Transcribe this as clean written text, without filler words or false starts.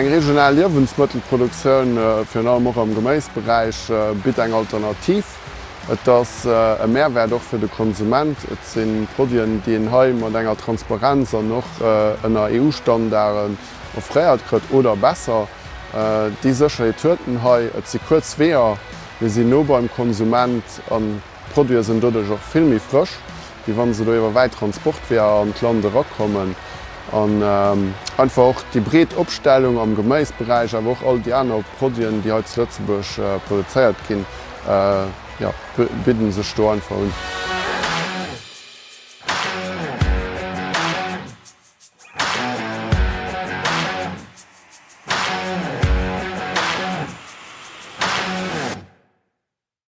Eng regional Liewensmëttelproduktioun, virun allem och am Geméisberäich, bitt eng Alternativ. Et ass e Mehrwäert och fir de Konsument. Et si Produiten, déi een hei mat enger Transparenz an och ënner EU-Standarden offréiert kritt oder besser. Déi Sécherheet huet en hei. Et si kuerz Weeër, mir sinn no beim Konsument an d'Produite sinn doduerch och vill méi frësch, wéi wa se do iwwer wäit Transportweeër an d'Land erakommen. An einfach och déi breet Opstellung am Geméisberäich, awer och all déi aner Produiten, déi hei zu Lëtzebuerg produzéiert ginn, jo, bidden sech do einfach un.